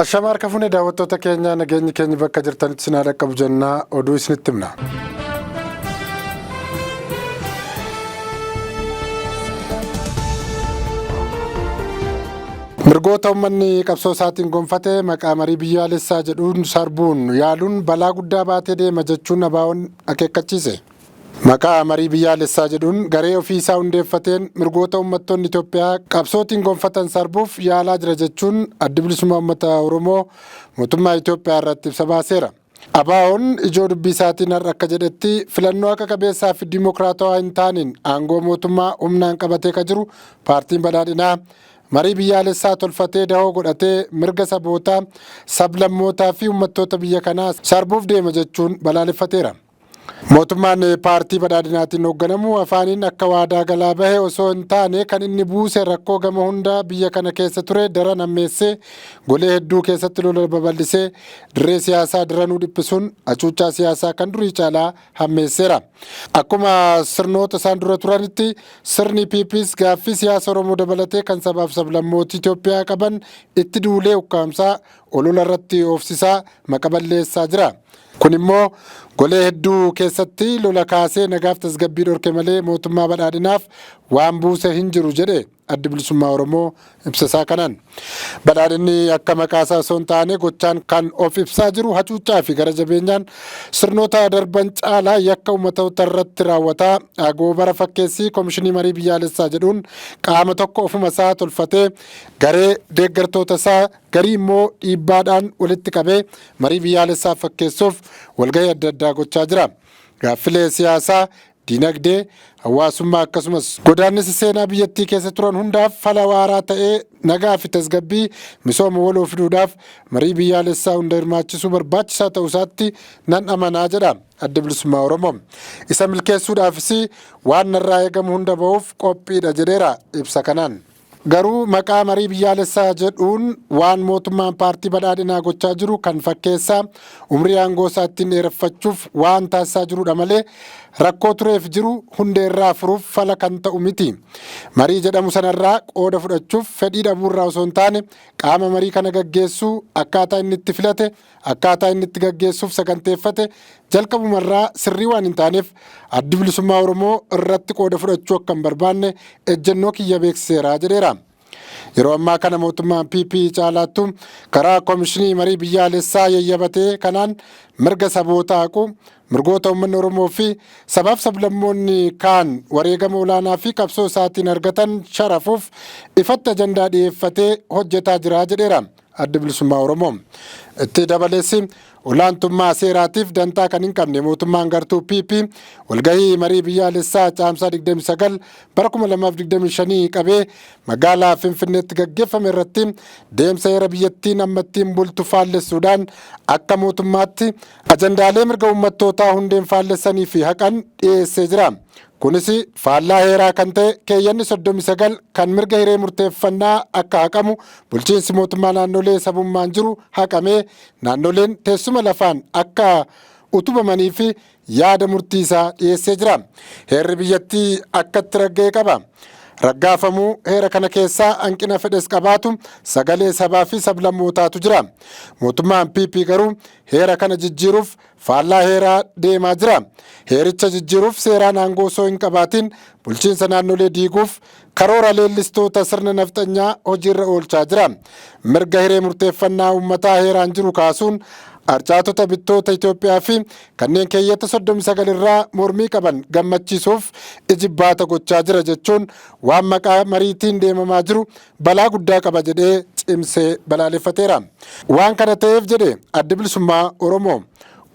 Ashama harka fuune daawwattoota keenyaa, nageenyi keenya bakka jirtanitti isin haa dhaqqabu jennaa, oduu isinitti himna. Mirgoota uummanni qabsoo isaatiin gonfate maqaa marii biyyaalessaa jedhuun sarbuun yaaluun balaa guddaa baatee deema jechuun ABO'n akeekkachiise. Maqaa marii biyyaalessaa jedhuun garee ofii isaa hundeeffateen mirgoota uummattoonni Itoophiyaa qabsootiin gonfatan sarbuuf yaalaa jira jechuun Addi Bilisummaa Uummata Oromoo mootummaa Itoophiyaa irratti ibsa baaseera. ABO'n ijoo dubbii isaatiin har'a akka jedhetti, filannoo haqa qabeessaa fi dimokiraatawaa hin taaneen aangoo mootummaa humnaan qabatee ka jiru paartiin badhaadhinaa marii biyyaalessaa tolfatee dahoo godhatee mirga sabootaa, sablammootaa fi uummattoota biyya kanaa sarbuuf deema jechuun balaaleffateera. Mootummaan paartii badhaadhinaatiin hoogganamu afaaniin akka waadaa galaa bahe osoo hin taane, kan inni buuse rakkoo gama hunda biyya kana keessa ture daran hammeessee, golee hedduu keessatti lola babal'isee, dirree siyaasaa daranuu dhiphisuun hacuuccaa siyaasaa kan durii caalaa hammeesseera. Akkuma sirnoota isaan dura turanitti, sirni PPs gaaffii siyaasa Oromoo dabalatee kan sabaaf sablammoota Itoophiyaa qaban itti duulee ukkaamsaa, olola irratti oofsisaa, maqa balleessaa jira. Kun immoo golee hedduu keessatti lola kaasee nagaaf tasgabbii dhorke malee mootummaa badhaadhinaaf waan buuse hin jiru jedhe Addi Bilisummaa Oromoo ibsa isaa kanaan. Badhaadhinni akka maqaa isaa osoo hin taane gochaan kan of ibsaa jiru hacuuccaa fi gara jabeenyaan sirnoota darban caalaa yakka uummatoota irratti raawwataa, agoobara fakkeessii komishinii marii biyyaalessaa jedhuun qaama tokko ofuma isaa tolfatee, garee deeggartoota isaa garii immoo dhiibbaadhaan walitti qabee marii biyyaalessaa fakkeessuuf walgahii adda addaa gochaa jira. Gaaffilee siyaasaa, dinagdee, hawaasummaa akkasumas godaannisa seenaa biyyattii keessa turan hundaaf fala waaraa ta'ee nagaa fi tasgabbii, misooma waloo fiduudhaaf marii biyyaalessaa hunda hirmaachisuu barbaachisaa ta'uu isaatti nan amanaa jedha Adda Bilisummaa Oromoo. Isa milkeessuudhaafis waan narraa eegamu hunda bahuuf qophiidha jedheera ibsa kanaan. Garuu maqaa marii biyyaalessaa jedhuun waan mootummaan paartii badhaadhinaa gochaa jiru kan fakkeessaa umrii aangoo isaa ittiin dheereffachuuf waan taasisaa jirudha malee rakkoo tureef jiru hundeerraa furuuf fala kan ta'u miti. Marii jedhamu sanarraa qooda fudhachuuf fedhii dhabuurraa osoo hin taane, qaama marii kana gaggeessuu, akkaataa inni itti filate, akkaataa inni itti gaggeessuuf saganteeffate jalqabumarraa sirrii waan hin taaneef Addi Bilisummaa Oromoo irratti qooda fudhachuu akka hin barbaanne ejjennoo kiyya beeksiseera jedheera. Yeroo ammaa kana mootummaan PP caalaattu karaa komishinii marii biyyaalessaa yayyabatee kanaan mirga saboota haqu, mirgoota uummanni Oromoo fi sabaaf sablammoonni kaan wareegama olaanaa fi qabsoo isaatiin argatan sharafuuf ifatti ajandaa dhiyeeffatee hojjetaa jira jedheera Addi Bilisummaa Oromoo. Itti dabalees, olaantummaa seeraatiif dantaa kan hin qabne mootummaan gartuu PP walgahii marii biyyaalessaa Caamsaa 29 bara 2025 qabee magaalaa Finfinneetti gaggeeffame irratti deemsa heera biyyattiin ammattiin bultu faallessuudhaan akka mootummaatti ajandaalee mirga uummattootaa hundeen faallessanii fi haqan dhiyeessee jira. Kunis faallaa heeraa kan ta'e keeyyanni 39 kan mirga hiree murteeffannaa akka haqamu, bulchiinsi mootummaa naannolee sabummaan jiru haqamee naannoleen teessuma lafaan akka utubamanii fi yaada murtii isaa dhiyeessee jira. Heerri biyyattii akkatti ragga'e qaba. Raggaafamuu heera kana keessaa hanqina fedhes qabaatu sagalee sabaa fi sablammootaatu jira. Mootummaan PP garuu heera kana jijjiiruuf faallaa heeraa deemaa jira. Heericha jijjiiruuf seeraan aangoo osoo hin qabaatiin bulchiinsa naannolee diiguuf karoora leellistoota sirna nafxanyaa hojiirra oolchaa jira. Mirga hiree murteeffannaa uummataa heeraan jiru kaasuun arcaatota bittoota Itoophiyaa fi kanneen keeyyata 39 irraa mormii qaban gammachiisuuf ijibbaata gochaa jira jechuun waan maqaa mariitiin deemamaa jiru balaa guddaa qaba jedhee cimsee balaaleffateera. Waan kana ta'eef jedhe Addi Bilisummaa Oromoo,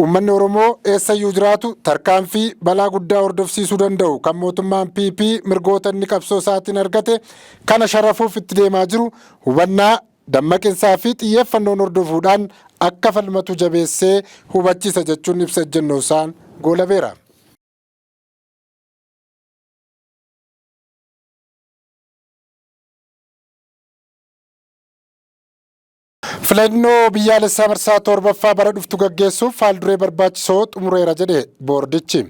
uummanni Oromoo eessayyuu jiraatu tarkaanfii balaa guddaa hordofsiisuu danda'u kan mootummaan PP mirgoota inni qabsoo isaatiin argate kana sharafuuf itti deemaa jiru hubannaa, dammaqinsaa fi xiyyeeffannoon hordofuudhaan akka falmatu jabeessee hubachiisa jechuun ibsa ejjennoo isaan goolabeera. Filannoo biyyaalessaa marsaa torbaffaa bara dhuftu gaggeessuuf haalduree barbaachisoo xumureera jedhe boordichi.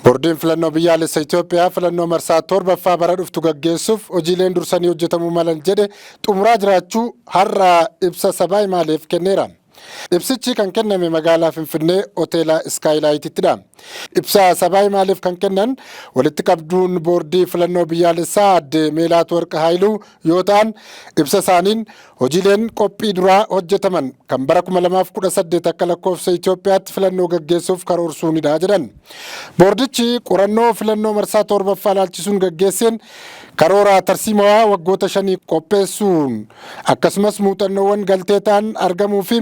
Boordiin Filannoo Biyyaalessa Itoophiyaa filannoo marsaa 7ffaa bara dhuftu gaggeessuuf hojiileen dursanii hojjetamuu malan jedhe xumuraa jiraachuu har'a ibsa sabaa himaaleef kenneera. Ibsichi kan kenname magaalaa Finfinnee hoteela Iskaayilaayitittidha. Ibsa sabaa himaaleef kan kennan walitti qabduun boordii filannoo biyyaalessaa aadde Meelaat Warq Haayiluu yoo ta'an, ibsa isaaniin hojiileen qophii duraa hojjetaman kan bara 2018 akka lakkoofsa Itoophiyaatti filannoo gaggeessuuf karoorsuunidha jedhan. Boordichi qorannoo filannoo marsaa 7ffaa ilaalchisuun gaggeesseen karoora tarsiimawaa waggoota shanii qopheessuun akkasumas muuxannoowwan galtee ta'an argamuu fi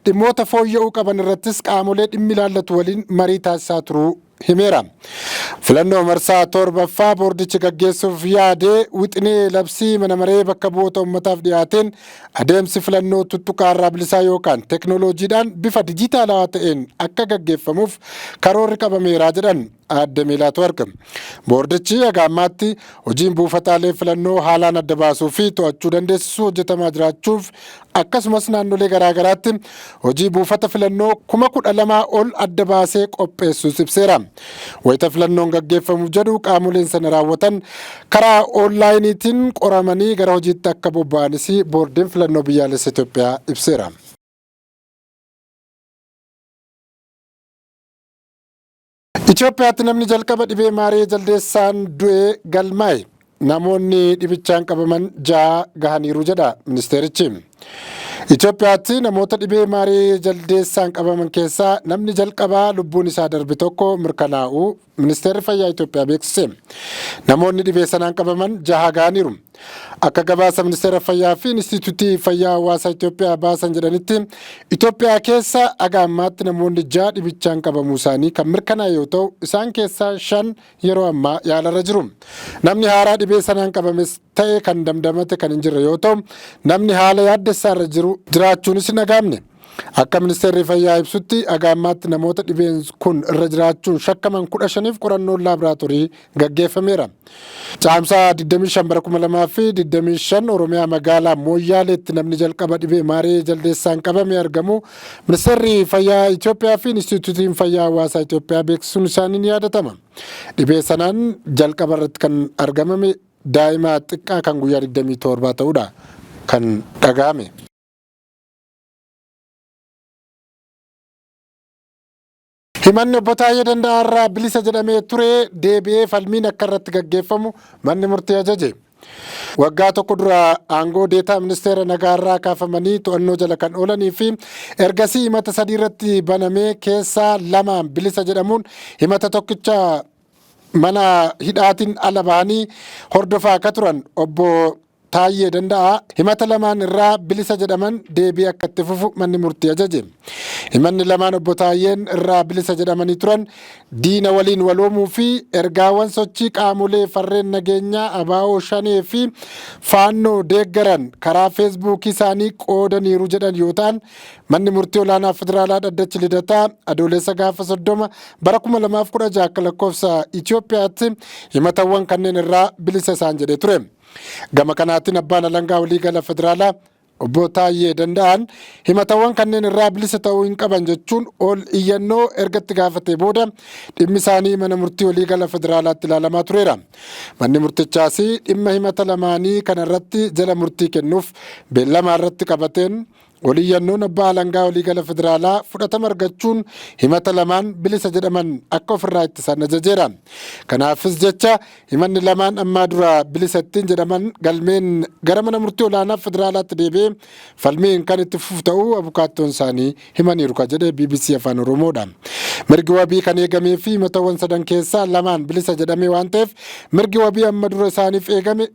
dhimmoota fooyya'uu qaban irrattis qaamolee dhimmi ilaallatu waliin marii taasisaa turuu himeera. Filannoo marsaa 7ffaa boordichi gaggeessuuf yaade wixinee labsii mana maree bakka bu'oota uummataaf dhiyaateen adeemsi filannoo tuttuqaarraa bilisaa yookaan teeknooloojiidhaan bifa dijitaalawaa ta'een akka gaggeeffamuuf karoorri qabameera jedhan aadde Meelaat Warq. Boordichi haga ammaatti hojiin buufataalee filannoo haalaan adda baasuu fi to'achuu dandeessisuu hojjetamaa jiraachuuf akkasumas naannolee garaagaraatti hojii buufata filannoo 12,000 ol adda baasee qopheessuus ibseera. Wayita filannoon gaggeeffamuuf jedhu qaamoleen sana raawwatan karaa oonlaayiniitiin qoramanii gara hojiitti akka bobba'anis boordiin filannoo biyyaalessa Itoophiyaa ibseera. Itoophiyaatti namni jalqaba dhibee maaree jaldeessaan du'e galmaa'e. Namoonni dhibichaan qabaman 6 gahaniiru jedha ministeerichi. Itoophiyaatti namoota dhibee maaree jaldeessaan qabaman keessaa namni jalqabaa lubbuun isaa darbe tokko mirkanaa'uu ministeerri fayyaa Itoophiyaa beeksise. Namoonni dhibee sanaan qabaman 6 gahaniiru. Akka gabaasa ministeera fayyaa fi Inistituutii Fayyaa Hawaasaa Itoophiyaa baasan jedhanitti Itoophiyaa keessa haga ammaatti namoonni 6 dhibichaan qabamuu isaanii kan mirkanaa'e yoo ta'u isaan keessaa 5 yeroo ammaa yaalarra jiru. Namni haaraa dhibee sanaan qabames ta'e kan damdamate kan hin jirre yoo ta'u namni haala yaaddessaarra jiru jiraachuunis hin dhaga'amne. Akka ministeerri fayyaa ibsutti haga ammaatti namoota dhibeen kun irra jiraachuun shakkaman 15f qorannoon laaboraatoorii gaggeeffameera. Caamsaa 25 bara 2025 Oromiyaa magaalaa Mooyyaaleetti namni jalqaba dhibee maaree jaldeessaan qabame argamu ministeerri fayyaa Itoophiyaa fi Inistituutiin Fayyaa Hawaasaa Itoophiyaa beeksisuun isaanii ni yaadatama. Dhibee sanaan jalqaba irratti kan argamame daa'ima xiqqaa kan guyyaa 27 ta'uudha kan dhaga'ame. Himanni obbo Taayyee Danda'aa irraa bilisa jedhamee ture deebi'ee falmiin akka irratti gaggeeffamu manni murtii ajaje. Waggaa tokko dura aangoo deetaa ministeera nagaa irraa kaafamanii to'annoo jala kan oolanii fi ergasii himata sadii irratti banamee keessaa lamaan bilisa jedhamuun himata tokkicha mana hidhaatiin ala bahanii hordofaa akka turan obbo Taayyee Danda'aa himata lamaan irraa bilisa jedhaman deebii akka itti fufu manni murtii ajaje. Himanni lamaan obbo Taayyeen irraa bilisa jedhamanii turan diina waliin waloomuu fi ergaawwan sochii qaamolee farreen nageenyaa ABO Shanee fi Faannoo deeggaran karaa feesbuukii isaanii qoodaniiru jedhan yoo ta'an manni murtii olaanaa federaalaa dhaddachi Lidataa Adoolessa gaafa 30 bara 2016 akka lakkoofsa Itoophiyaatti himatawwan kanneen irraa bilisa isaan jedhee ture. Gama kanaatiin abbaan alangaa waliigala federaalaa obbo Taayyee Danda'aan himatawwan kanneen irraa bilisa ta'uu hin qaban jechuun ol iyyannoo ergatti gaafatee booda dhimmi isaanii mana murtii waliigala federaalaatti ilaalamaa tureera. Manni murtichaas dhimma himata lamaanii kanarratti jala murtii kennuuf beellama irratti qabateen ol iyyannoon abbaa alangaa waliigala federaalaa fudhatama argachuun himata lamaan bilisa jedhaman akka ofirraa ittisan ajajeera. Kanaafis jecha himanni lamaan ammaa dura bilisa ittiin jedhaman galmeen gara mana murtii olaanaa federaalaatti deebi'ee falmiin kan itti fufu ta'uu abukaattoon isaanii himaniiru ka jedhe BBC Afaan Oromoodha. Mirgi wabii kan eegamee fi himatawwan sadan keessaa lamaan bilisa jedhamee waan ta'eef mirgi wabii amma dura isaaniif eegame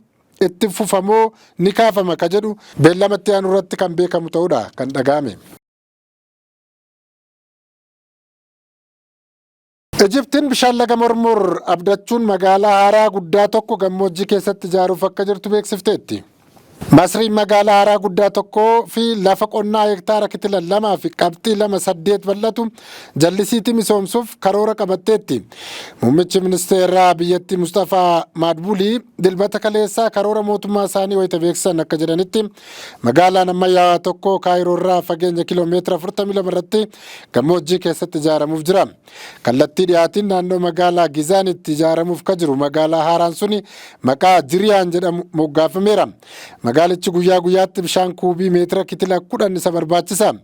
itti fufamoo ni kaafama ka jedhu beellama itti aanu irratti kan beekamu ta'uudha kan dhaga'ame. Ijiptiin bishaan laga Mormor abdachuun magaalaa haaraa guddaa tokko gammoojjii keessatti ijaaruuf akka jirtu beeksifteetti. Masriin magaalaa haaraa guddaa tokkoo fi lafa qonnaa hektaara kitila 2.28 bal'atu jallisiitti misoomsuuf karoora qabatteetti. Muummichi ministeeraa biyyattii Mustafaa Maadbulii Dilbata kaleessaa karoora mootummaa isaanii wayita beeksisan akka jedhanitti, magaalaan ammayyaawaa tokko Kaayiroo irraa fageenya kiiloo meetira 42 irratti gammoojjii keessatti ijaaramuuf jira. Kallattii dhiyaatiin naannoo magaalaa Gizaanitti ijaaramuuf ka jiru magaalaa haaraan suni maqaa Jiriyaan jedhamu moggaafameera. Magaalichi guyyaa guyyaatti bishaan kuubii meetira kitila 10 isa barbaachisa.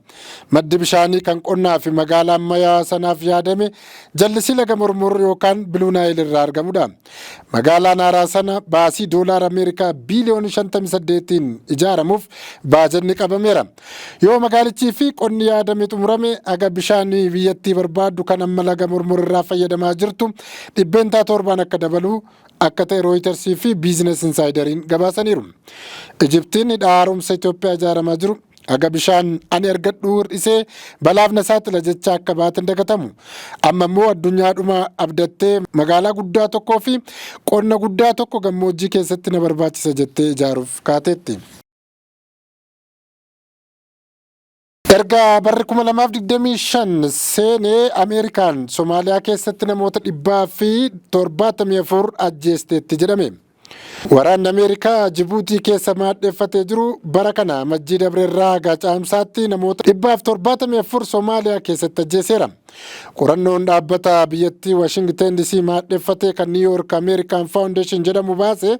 Maddi bishaanii kan qonnaa fi magaalaa ammayyaa sanaaf yaadame jallisii laga Mormor yookaan Biluu Naayil irraa argamudha. Magaalaan haaraa sana baasii doolaara Ameerikaa biiliyoona 58n ijaaramuuf baajanni qabameera. Yoo magaalichii fi qonni yaadame xumurame haga bishaanii biyyattii barbaaddu kan amma laga Mormor irraa fayyadamaa jirtu 7% akka dabalu akka ta'e Rooyitarsii fi Biizines Insaayidariin gabaasaniiru. Ijiptiin hidha haaromsa Itoophiyaa ijaaramaa jiru haga bishaan ani argadhu hir'isee balaaf na saaxila jecha akka baate hin dagatamu. Amma immoo addunyaadhuma abdattee magaalaa guddaa tokkoo fi qonna guddaa tokko gammoojjii keessatti na barbaachisa jettee ijaaruuf kaateetti. Erga barri 2025 seenee Ameerikaan Somaaliyaa keessatti namoota 174 ajjeesteetti jedhame. Waraanni Ameerikaa Jibuutii keessa maadheeffatee jiru bara kana Amajjii dabrerraa haga Caamsaatti namoota 174 Somaaliyaa keessatti ajjeeseera. Qorannoon dhaabbata biyyattii Washington DC maadheeffatee kan New York American Foundation jedhamu baase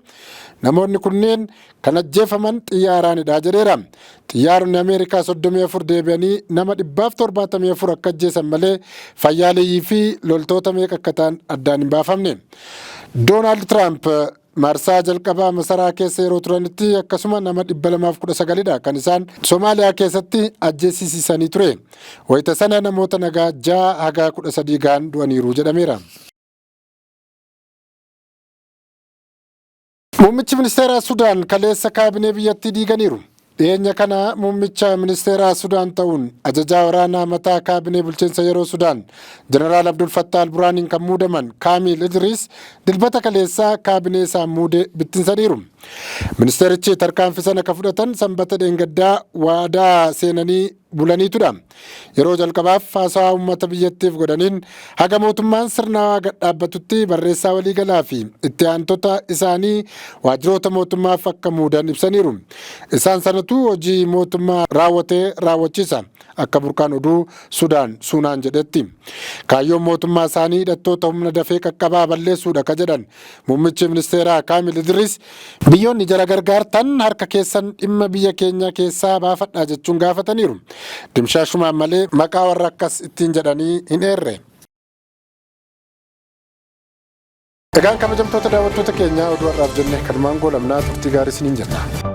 namoonni kunneen kan ajjeefaman xiyyaaraanidha jedheera. Xiyyaaronni Ameerikaa 34 deebi'anii nama 174 akka ajjeesan malee fayyaaleeyyii fi loltoota meeqa akka ta'an addaan hin baafamne. Doonaald Tiraamp marsaa jalqabaa masaraa keessa yeroo turanitti akkasuma nama 219dha kan isaan Somaaliyaa keessatti ajjeesisiisanii ture. Wayita sana namoota nagaa 6 haga 13 gahan du'aniiru jedhameera. Muummichi ministeeraa Sudaan kaleessa kaabinee biyyattii diiganiiru. Dhiyeenya kana muummicha ministeeraa Sudaan ta'uun ajajaa waraanaa mataa kaabinee bulchiinsa yeroo Sudaan Jeneraal Abdul Fattah al-Burhaaniin kan muudaman Kaamiil Idriis Dilbata kaleessaa kaabinee isaan muude bittinsaniiru. Ministeerichi tarkaanfii sana ka fudhatan Sanbata dheengaddaa waadaa seenanii bulaniitudha. Yeroo jalqabaaf haasawaa uummata biyyattiif godhaniin haga mootummaan sirnaawaa gad dhaabbatutti barreessaa waliigalaa fi itti aantota isaanii waajjiroota mootummaaf akka muudan ibsaniiru. Isaan sanatu hojii mootummaa raawwatee raawwachiisa akka burqaan oduu Sudaan Suunaan jedhetti. Kaayyoon mootummaa isaanii hidhattoota humna dafee qaqqabaa balleessuudha ka jedhan muummichi ministeeraa Kaamil Idriis, biyyoonni jara gargaartan harka keessan dhimma biyya keenyaa keessaa baafadhaa jechuun gaafataniiru. Dimshaashumaan malee maqaa warra akkas ittiin jedhanii hin eerre. Egaan kabajamtoota daawwattoota keenyaa, oduu har'aaf jenne kanumaan goolabnaa, turtii gaarii isiniin jenna.